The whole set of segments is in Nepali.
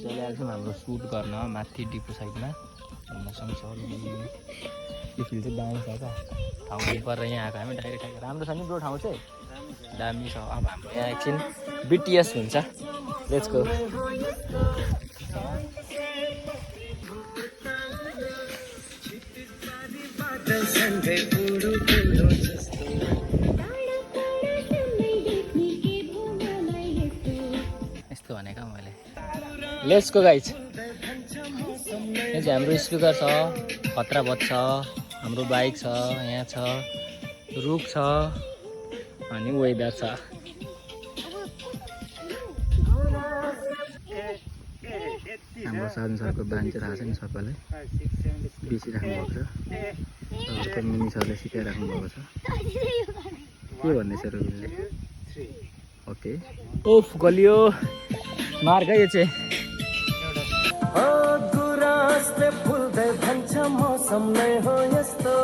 चाहिँ आएको छौँ हाम्रो सुट गर्न माथि डिपो साइडमा मसँग छ यो फिल चाहिँ दामी छ क्या ठाउँ परेर यहाँ आएको हामी डाइरेक्ट राम्रो छ नि ब्रो ठाउँ चाहिँ दामी छ अब हाम्रो यहाँ एकछिन बिटिएस हुन्छ लेट्स गो यस्तो भनेको मैले लेट्स गो गाइज यहाँ चाहिँ हाम्रो स्पिकर छ खतरा बज्छ हाम्रो बाइक छ यहाँ छ रुख छ अनि वेदर छ हाम्रो साधन सरको बानी चाहिँ थाहा छ नि सबैलाई बेचिराख्नु भएको छ मिनी सरले सिकाइराख्नु भएको छ के भन्दैछ रुबिलले ओके ओफ गलियो मार्ग यो चाहिँ मौसम नै हो यस्तो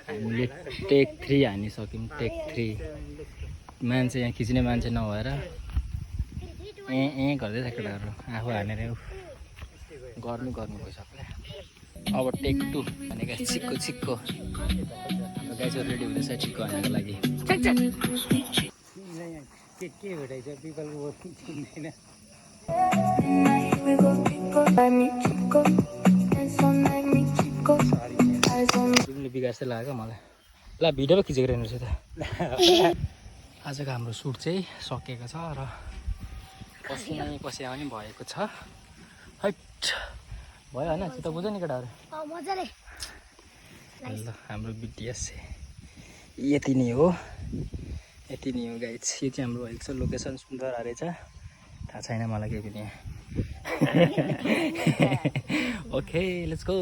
हामीले टेक 3 हानिसक्यौँ टेक 3 मान्छे यहाँ खिच्ने मान्छे नभएर गर्दैछ केटाहरू आफू हानेर गर्नु भइसक्यो अब टेक 2 भनेको छिक्को छिक्को हाम्रो गाइस रेडी हुँदैछ छिक्को हान्नको लागि के भेटाइछ पिपलको बिगार चाहिँ लाग्यो मलाई ल भिडियो पो खिचेको रहेछ त आजको हाम्रो सुट चाहिँ सकिएको छ र पसिनै पसिया पनि भएको छ हैट भयो होइन चित्त बुझ्यो नि केटाहरू मजाले ल हाम्रो बिटिएस यति नै हो गाइज यो चाहिँ हाम्रो भएको छ लोकेसन सुन्दर रहेछ थाहा छैन मलाई केही पनि ओके लेट्स गो